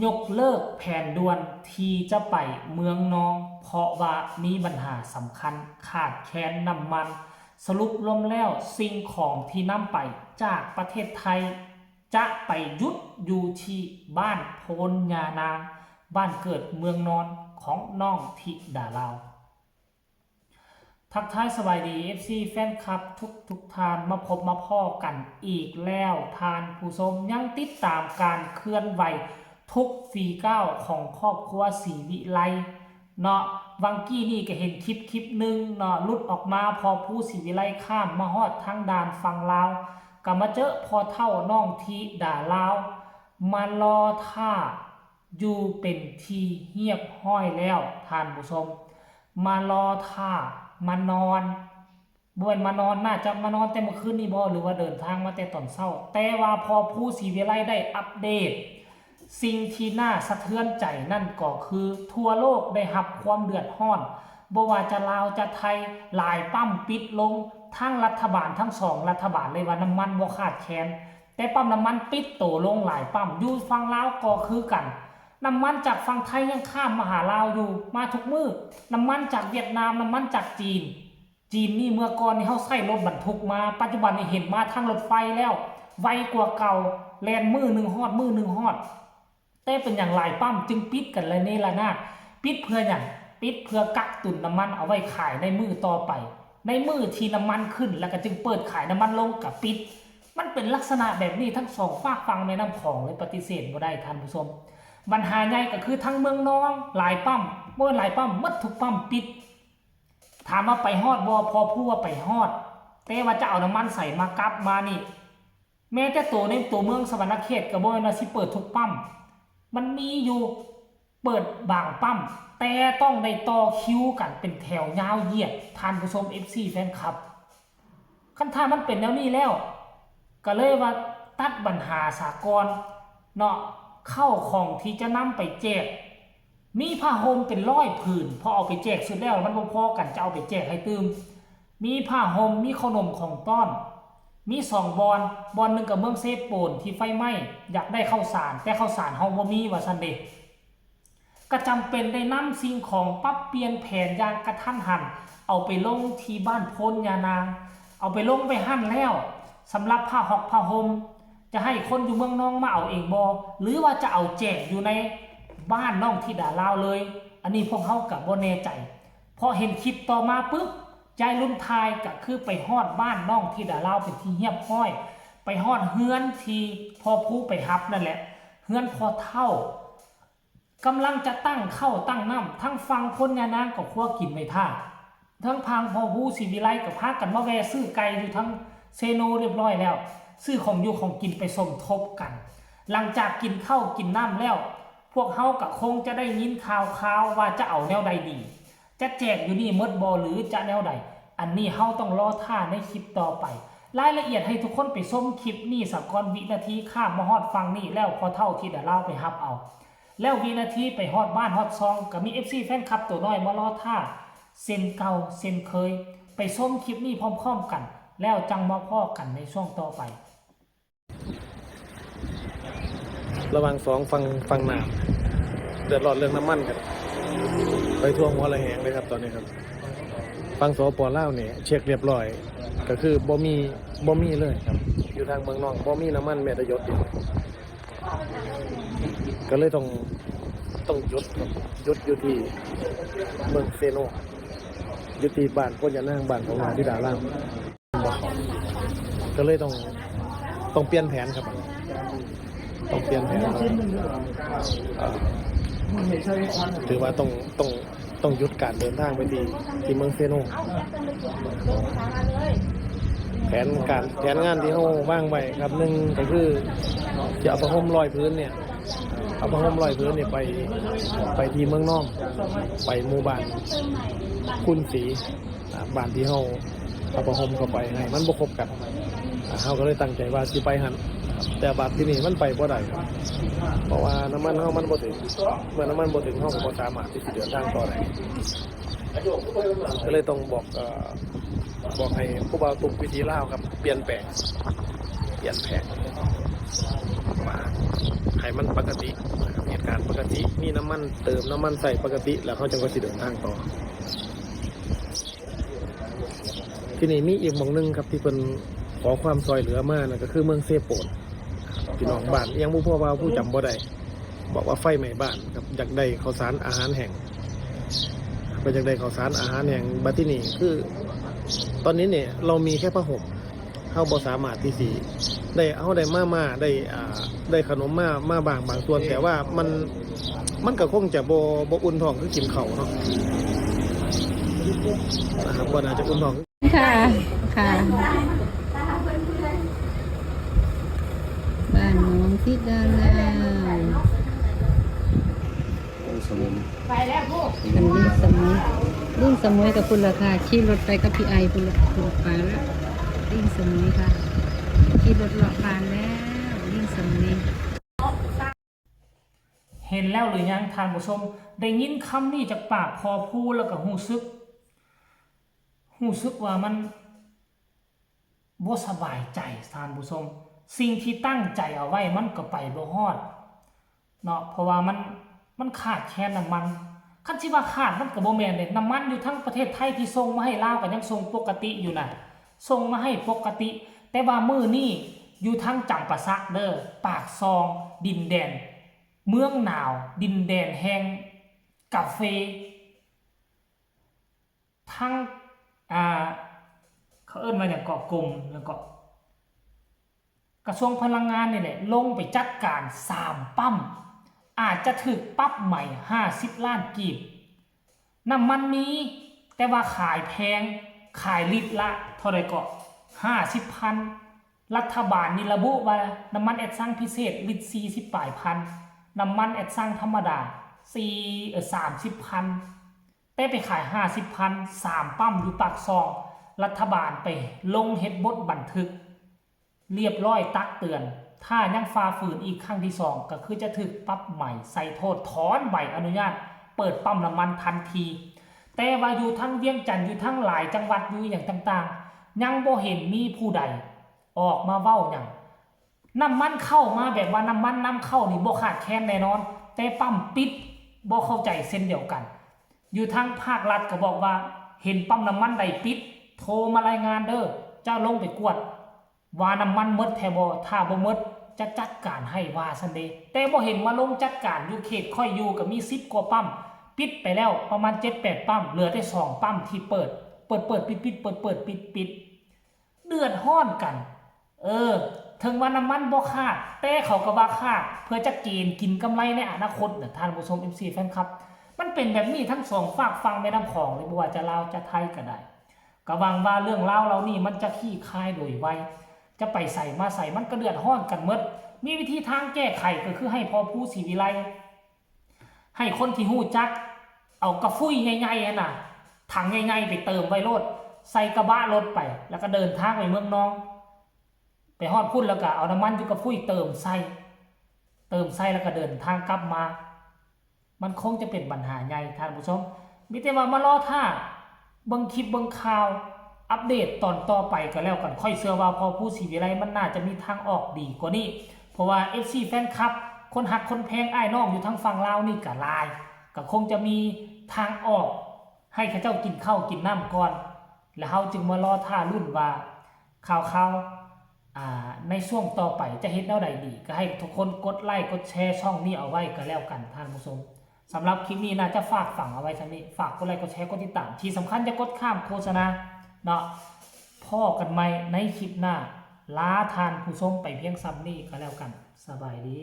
ຍົກເລີກແຜນດ່ວນທີ່ຈະໄປເມືອງນອງ ເພາະວ່າມີບັນຫາສຳຄັນ ຂາດແຄນນ້ຳມັນ. ສະຫຼຸບລວມແລ້ວ, ສິ່ງຂອງທີ່ນຳໄປຈາກປະເທດໄທ ຈະໄປຢຸດຢູ່ທີ່ບ້ານໂພນຍານາງ, ບ້ານເກີດເມືອງນອນຂອງນ້ອງທິດາລາວ. ທັກທາຍສະບາຍດີ ເອັຟຊີ ແຟນຄລັບທຸກໆທ່ານ, ມາພົບມາພໍ້ກັນອີກແລ້ວທ່ານຜູ້ຊົມ. ຍັງຕິດຕາມການເຄື່ອນໄຫວທຸກຝີກ້າວຂອງຄອບຄົວສີວິໄລເນາະ. ຫວ່າງກີ້ນີ້ກໍເຫັນຄລິບຄລິບໜຶ່ງເນາະ ຫຼຸດອອກມາ, ພໍພູສີວິໄລຂ້າມມາຮອດທາງດ່ານຝັ່ງລາວ ກໍມາເຈີພໍ່ເຖົ້ານ້ອງທິດາລາວ ມາລໍຖ້າ ຢູ່ເປັນທີ່ຮຽບຮ້ອຍແລ້ວທ່ານຜູ້ຊົມ, ມາລໍຖ້າ ມານອນ, ບໍ່ແມ່ນມານອນ, ໜ້າຈະມານອນແຕ່ມື້ຄືນນີ້ບໍ ຫຼືວ່າເດີນທາງມາແຕ່ຕອນເຊົ້າ. ແຕ່ວ່າພໍພູສີວິໄລໄດ້ອັບເດດ, ສິ່ງທີ່ໜ້າສະເທືອນໃຈນັ້ນກໍຄືທົ່ວໂລກໄດ້ຮັບຄວາມເດືອດຮ້ອນ, ບໍ່ວ່າຈະລາວຈະໄທ, ຫຼາຍປ້ຳປິດລົງ, ທັງລັດຖະບານ ທັງສອງລັດຖະບານເລີຍວ່ານ້ຳມັນບໍ່ຂາດແຄນ. ແຕ່ປ້ຳນ້ຳມັນປິດໂຕລົງຫຼາຍປ້ຳ, ຢູ່ຝັ່ງລາວກໍຄືກັນ. ນ້ຳມັນຈາກຝັ່ງໄທຍັງຂ້າມມາຫາລາວຢູ່, ມາທຸກມື້. ນ້ຳມັນຈາກຫວຽດນາມ, ນ້ຳມັນຈາກຈີນ. ຈີນນີ້ເມື່ອກ່ອນນີ້ເຮົາໃຊ້ລົດບັນທຸກມາ, ປັດຈຸບັນນີ້ເຫັນມາທາງລົດໄຟແລ້ວ, ໄວກວ່າເກົ່າ, ແລ່ນມື້ໜຶ່ງຮອດ, ມື້ໜຶ່ງຮອດ. ແຕ່ເປັນຫຍັງຫຼາຍປ້ຳຈຶ່ງປິດກັນລະເນລະນາດ? ປິດເພື່ອຫຍັງ? ປິດເພື່ອກັກຕຸນນ້ຳມັນເອົາໄວ້ຂາຍໃນມື້ຕໍ່ໄປ. ໃນມື້ທີ່ນ້ຳມັນຂຶ້ນ ແລ້ວກໍຈຶ່ງເປີດຂາຍ, ນ້ຳມັນລົງກໍປິດ. ມັນເປັນລັກສະນະແບບນີ້ທັງສອງຟາກຝັ່ງແມ່ນ້ຳຂອງເລີຍ, ປະຕິເສດບໍ່ໄດ້ທ່ານຜູ້ຊົມ. ບັນຫາໃຫຍ່ກໍຄືທັງເມືອງນອງຫຼາຍປ້ຳ, ບໍ່ແມ່ນຫຼາຍປ້ຳ, ໝົດທຸກປ້ຳປິດ. ຖາມວ່າໄປຮອດບໍ່? ພໍພູວ່າໄປຮອດ, ແຕ່ວ່າຈະເອົານ້ຳມັນໃສມາກັບມານີ້? ແມ້ແຕ່ໂຕໃນຕົວເມືອງສະຫວັນນະເຂດກໍບໍ່ແມ່ນວ່າຊິເປີດທຸກປ້ຳ, ມັນມີຢູ່ເປີດບາງປ້ຳ, ແຕ່ຕ້ອງໄດ້ຕໍ່ຄິວກັນເປັນແຖວຍາວຢຽດ, ທ່ານຜູ້ຊົມ ເອັຟຊີ ແຟນຄລັບ. ຄັນຖ້າມັນເປັນແນວນີ້ແລ້ວ, ກໍເລີຍວ່າຕັດບັນຫາສາກ່ອນເນາະ, ເຂົ້າຂອງທີ່ຈະນຳໄປແຈກ ມີຜ້າຫົ່ມເປັນຮ້ອຍຜືນ, ພໍເອົາໄປແຈກສຸດແລ້ວມັນບໍ່ພໍກັນ, ຈະເອົາໄປແຈກໃຫ້ຕື່ມ. ມີຜ້າຫົ່ມ, ມີເຂົ້າໜົມຂອງຕ້ອນ, ມີສອງບ່ອນ, ບ່ອນໜຶ່ງກໍເມືອງເຊໂປນທີ່ໄຟໄໝ້, ຢາກໄດ້ເຂົ້າສານ, ແຕ່ເຂົ້າສານເຮົາບໍ່ມີວ່າຊັ້ນເດ. ກໍຈຳເປັນໄດ້ນຳສິ່ງຂອງປັບປ່ຽນແຜນຢ່າງກະທັນຫັນ, ເອົາໄປລົງທີ່ບ້ານໂພນຍານາງ, ເອົາໄປລົງໄວ້ຫັ້ນແລ້ວ. ສຳລັບຜ້າຫົ່ມ ຈະໃຫ້ຄົນຢູ່ເມືອງນອງມາເອົາເອງບໍ່ ຫຼືວ່າຈະເອົາແຈກຢູ່ໃນບ້ານນ້ອງທິດາລາວເລີຍ? ອັນນີ້ພວກເຮົາກໍບໍ່ແນ່ໃຈ, ເພາະເຫັນຄລິບຕໍ່ມາປຶບ ຍາຍລຸນຖ່າຍກໍຄືໄປຮອດບ້ານນ້ອງທິດາລາວເປັນທີ່ຮຽບຮ້ອຍ, ໄປຮອດເຮືອນທີ່ພໍ່ພູໄປຮັບນັ້ນແຫຼະ, ເຮືອນພໍ່ເຖົ້າ ກຳລັງຈະຕັ້ງເຂົ້າຕັ້ງນ້ຳ, ທາງຝັ່ງໂພນຍານາງກໍຄົວກິນໄວ້ຖ້າ, ທາງຝັ່ງພໍ່ພູສີວິໄລກໍພາກັນມາແວ່ຊື້ໄກ່ຢູ່ທາງເຊໂນຮຽບຮ້ອຍແລ້ວ, ຊື້ຂອງຢູ່ຂອງກິນໄປສົມທົບກັນ. ຫຼັງຈາກກິນເຂົ້າກິນນ້ຳແລ້ວ, ພວກເຮົາກໍຄົງຈະໄດ້ຍິນຂ່າວຄາວວ່າຈະເອົາແນວໃດດີ, ຈະແຈກຢູ່ນີ້ໝົດບໍ່ ຫຼືຈະແນວໃດ? ອັນນີ້ເຮົາຕ້ອງລໍຖ້າໃນຄລິບຕໍ່ໄປ. ລາຍລະອຽດໃຫ້ທຸກຄົນໄປຊົມຄລິບນີ້ສາກ່ອນ, ວິນາທີຂ້າມມາຮອດຝັ່ງນີ້ແລ້ວ, ພໍ່ເຖົ້າທິດາລາວໄປຮັບເອົາ. ແລ້ວວິນາທີໄປຮອດບ້ານຮອດຊ່ອງ ກໍມີເອັຟຊີແຟນຄລັບຕົວນ້ອຍມາລໍຖ້າເຊັ່ນເກົ່າເຊັ່ນເຄີຍ. ໄປຊົມຄລິບນີ້ພ້ອມໆກັນ ແລ້ວຈັ່ງມາພໍ້ກັນໃນຊ່ວງຕໍ່ໄປ. ລະຫວ່າງສອງຝັ່ງ ຝັ່ງໜ້າເດືອດຮ້ອນເລື່ອງນ້ຳມັນກັນ ໄປທົ່ວຫົວລະແຫງເລີຍຄັບຕອນນີ້ຄັບ. ຝັ່ງ ສປປ ລາວນີ້ເຊັກຮຽບຮ້ອຍ ກໍຄືບໍ່ມີ ບໍ່ມີເລີຍຄັບ, ຢູ່ທາງເມືອງນອງບໍ່ມີນ້ຳມັນແມ້ແຕ່ຢົດດຽວ. ກໍເລີຍຕ້ອງ ຕ້ອງຢຸດ ຢຸດຢູ່ທີ່ເມືອງເຊໂນ, ຢຸດທີ່ບ້ານໂພນຍານາງ ບ້ານຂອງນ້ອງທິດາລາວ. ກໍເລີຍຕ້ອງ ຕ້ອງປ່ຽນແຜນຄັບ, ຕ້ອງປ່ຽນແຜນ. ເອີ ຖືວ່າຕ້ອງ ຕ້ອງ ຕ້ອງຢຸດການເດີນທາງໄປທີ່ ທີ່ເມືອງເຊໂນ. ແຜນການ ແຜນງານທີ່ເຮົາວາງໄວ້ຄັບ, ໜຶ່ງກໍຄືຈະເອົາຜ້າຫົ່ມຮ້ອຍຜືນນີ້ ເອົາຜ້າຫົ່ມຮ້ອຍຜືນນີ້ໄປ ໄປທີ່ເມືອງນອງ, ໄປໝູ່ບ້ານຄຸນສີ, ບ້ານທີ່ເຮົາເອົາຜ້າຫົ່ມເຂົ້າໄປໃຫ້ມັນບໍ່ຄົບກັນ, ເຮົາກໍເລີຍຕັ້ງໃຈວ່າຊິໄປຫັ້ນ. ແຕ່ບາດທີນີ້ມັນໄປບໍ່ໄດ້, ເພາະວ່ານ້ຳມັນເຮົາມັນບໍ່ເຖິງ, ເມື່ອນ້ຳມັນບໍ່ເຖິງ ເຮົາກໍບໍ່ສາມາດທີ່ຊິເດີນທາງຕໍ່ໄດ້. ກໍເລີຍຕ້ອງບອກ ເອີ ບອກໃຫ້ຜູ້ບ່າວຕຸກວິຖີລາວຄັບ ປ່ຽນແປງ ປ່ຽນແຜນມາໃຫ້ມັນປົກກະຕິ, ເຮັດ ການປົກກະຕິ ມີນ້ຳມັນເຕີມນ້ຳມັນໃຊ້ປົກກະຕິ ແລ້ວເຮົາຈັ່ງຄ່ອຍຊິເດີນທາງຕໍ່. ທີ່ນີ້ມີອີກໝ່ອງໜຶ່ງຄັບ ທີ່ເພິ່ນຂໍຄວາມຊ່ອຍເຫຼືອມາ ນັ້ນກໍຄືເມືອງເຊໂປນ. ພີ່ນ້ອງບ້ານອີ່ຫຍັງບໍ່ ເພາະວ່າຜູ້ຈຳບໍ່ໄດ້ ບອກວ່າໄຟໄໝ້ບ້ານຄັບ ຢາກໄດ້ເຂົ້າສານອາຫານແຫ້ງ ເພິ່ນຢາກໄດ້ເຂົ້າສານອາຫານແຫ້ງ. ບັດທີນີ້ຄື ຕອນນີ້ນີ້ ເຮົາມີແຄ່ຜ້າຫົ່ມ ເຮົາບໍ່ສາມາດທີ່ຊິໄດ້ ເຮົາໄດ້ມາ ມາໄດ້ ອ່າ ໄດ້ຂະໜົມມາ ມາບາງ ບາງສ່ວນ ແຕ່ວ່າມັນ ມັນກໍຄົງຈະບໍ່ ບໍ່ອຸ່ນທ້ອງຄືກິນເຂົ້າເນາະ ນະຄັບ ບໍ່ໜ້າຈະອຸ່ນທ້ອງ. ຄ່ະ ຄ່ະ ບ້ານໜອງທິດາລາວ ໂອ້ ສະໝຸຍ ໄປແລ້ວພຸ້ນ ອັນນີ້ສະໝຸຍ ລິງສະໝຸຍກັບພຸ້ນລະຄ່ະ ຂີ່ລົດໄປກັບພີ່ໄອພຸ້ນລະ ພຸ້ນໄປລະ ລິງສະໝຸຍຄ່ະ ຂີ່ລົດເລາະຜ່ານແລ້ວ ລິງສະໝຸຍ. ເຫັນແລ້ວຫຼືຍັງທ່ານຜູ້ຊົມ? ໄດ້ຍິນຄຳນີ້ຈາກປາກພໍ່ພູແລ້ວກໍຮູ້ສຶກ ຮູ້ສຶກວ່າມັນ ບໍ່ສະບາຍໃຈທ່ານຜູ້ຊົມ, ສິ່ງທີ່ຕັ້ງໃຈເອົາໄວ້ມັນກໍໄປບໍ່ຮອດເນາະ ເພາະວ່າມັນ ມັນຂາດແຄນນ້ຳມັນ. ຄັນຊິວ່າຂາດມັນກໍບໍ່ແມ່ນເດ້, ນ້ຳມັນຢູ່ທາງປະເທດໄທທີ່ສົ່ງມາໃຫ້ລາວກໍຍັງສົ່ງປົກກະຕິຢູ່ນະ, ສົ່ງມາໃຫ້ປົກກະຕິ. ແຕ່ວ່າມື້ນີ້ຢູ່ທາງຈຳປາສັກເດີ, ປາກຊ່ອງ, ດິນແດນ, ເມືອງໜາວ, ດິນແດນແຫ່ງກາເຟ. ທາງ ອ່າ ເຂົາເອີ້ນວ່າຫຍັງເກາະ ກົມ ແລ້ວກໍ ກະຊວງພະລັງງານນີ້ແຫຼະ ລົງໄປຈັດການສາມປ້ຳ ອາດຈະຖືກປັບໃໝຫ້າສິບລ້ານກີບ. ນ້ຳມັນມີ ແຕ່ວ່າຂາຍແພງ, ຂາຍລິດລະເທົ່າໃດເກາະ ຫ້າສິບພັນ. ລັດຖະບານນີ້ລະບຸວ່າ ນ້ຳມັນແອັດຊັງພິເສດລິດສີ່ສິບປາຍພັນ, ນ້ຳມັນແອັດຊັງທຳມະດາ ສີ່ ເອີ ສາມສິບພັນ. ແຕ່ໄປຂາຍຫ້າສິບພັນ ສາມປ້ຳຢູ່ປາກຊ່ອງ, ລັດຖະບານໄປລົງເຮັດບົດບັນທຶກລຽບລ້ອຍ ຕັກເຕືອນ, ຖ້າຍັງຝ່າຝືນອີກຄັ້ງທີສອງ ກໍຄືຈະຖືກປັບໃໝ ໃສ່ໂທດຖອນໃບອະນຸຍາດເປີດປ້ຳນ້ຳມັນທັນທີ. ແຕ່ວ່າຢູ່ທາງວຽງຈັນ, ຢູ່ທາງຫຼາຍຈັງຫວັດ, ຢູ່ອີ່ຫຍັງຕ່າງໆ, ຍັງບໍ່ເຫັນມີຜູ້ໃດອອກມາເວົ້າຫຍັງ. ນ້ຳມັນເຂົ້າມາແບບວ່ານ້ຳມັນນຳເຂົ້ານີ້ບໍ່ຂາດແຄນແນ່ນອນ, ແຕ່ປ້ຳປິດ ບໍ່ເຂົ້າໃຈເຊັ່ນດຽວກັນ. ຢູ່ທາງພາກລັດກໍບອກວ່າ ເຫັນປ້ຳນ້ຳມັນໃດປິດ ໂທມາລາຍງານເດີ້ ຈະລົງໄປກວດວ່ານ້ຳມັນໝົດແທ້ບໍ່, ຖ້າບໍ່ໝົດຈະຈັດການໃຫ້ ວ່າຊັ້ນເດ. ແຕ່ບໍ່ເຫັນມາລົງຈັດການ. ຢູ່ເຂດຂ້ອຍຢູ່ກໍມີສິບກວ່າປ້ຳ, ປິດໄປແລ້ວປະມານເຈັດແປດປ້ຳ, ເຫຼືອແຕ່ສອງປ້ຳທີ່ເປີດ, ເປີດໆ ປິດໆ ເປີດໆ ປິດໆ. ເດືອດຮ້ອນກັນ. ເອີ ເຖິງວ່ານ້ຳມັນບໍ່ຂາດ ແຕ່ເຂົາກໍວ່າຂາດເພື່ອຈະເກນກິນກຳໄລໃນອະນາຄົດນະ ທ່ານຜູ້ຊົມ ເອັຟຊີ ແຟນຄລັບ. ມັນເປັນແບບນີ້ທັງສອງຟາກຝັ່ງແມ່ນ້ຳຂອງເລີຍ, ບໍ່ວ່າຈະລາວຈະໄທກໍໄດ້. ກໍຫວັງວ່າເລື່ອງລາວເຫຼົ່ານີ້ມັນຈະຄລ່ຽງຄາຍໂດຍໄວ, ຈະໄປໃສມາໃສມັນກໍເດືອດຮ້ອນກັນໝົດ. ມີວິທີທາງແກ້ໄຂກໍຄືໃຫ້ພໍ່ພູສີວິໄລ ໃຫ້ຄົນທີ່ຮູ້ຈັກເອົາກະຟຸ້ຍໃຫຍ່ໆຫັ້ນນະ ຖັງໃຫຍ່ໆ ໄປເຕີມໄວ້ໂລດ ໃສ່ກະບະລົດໄປ ແລ້ວກໍເດີນທາງໄປເມືອງນອງ. ໄປຮອດພຸ້ນແລ້ວກໍເອົານ້ຳມັນຢູ່ກະຟຸ້ຍເຕີມໃສ່, ເຕີມໃສ່ແລ້ວກໍເດີນທາງກັບມາ. ມັນຄົງຈະເປັນບັນຫາໃຫຍ່ທ່ານຜູ້ຊົມ. ມີແຕ່ວ່າມາລໍຖ້າເບິ່ງຄລິບເບິ່ງຂ່າວ ອັບເດດຕອນຕໍ່ໄປກໍແລ້ວກັນ. ຂ້ອຍເຊື່ອວ່າພໍ່ພູສີວິໄລມັນໜ້າຈະມີທາງອອກດີກວ່ານີ້, ເພາະວ່າ ເອັຟຊີ ແຟນຄລັບ ຄົນຮັກຄົນແພງອ້າຍນ້ອງຢູ່ທາງຝັ່ງລາວນີ້ກໍຫຼາຍ, ກໍຄົງຈະມີທາງອອກໃຫ້ເຂົາເຈົ້າກິນເຂົ້າກິນນ້ຳກ່ອນ, ແລ້ວເຮົາຈຶ່ງມາລໍຖ້າລຸ້ນວ່າຂ່າວໆ ອ່າ ໃນຊ່ວງຕໍ່ໄປຈະເຮັດແນວໃດດີ. ກໍໃຫ້ທຸກຄົນກົດໄລກົດແຊຊ່ອງນີ້ເອົາໄວ້ກໍແລ້ວກັນທ່ານຜູ້ຊົມ. ສຳລັບຄລິບນີ້ໜ້າຈະຝາກຝັງເອົາໄວ້ສ່ຳນີ້. ຝາກກົດໄລກົດແຊກົດຕິດຕາມ, ທີ່ສຳຄັນຢ່າກົດຂ້າມໂຄສະນາເນາະ. ພໍ້ກັນໃໝ່ໃນຄລິບໜ້າ. ລາທ່ານຜູ້ຊົມໄປພຽງສ່ຳນີ້ກໍແລ້ວກັນ. ສະບາຍດີ.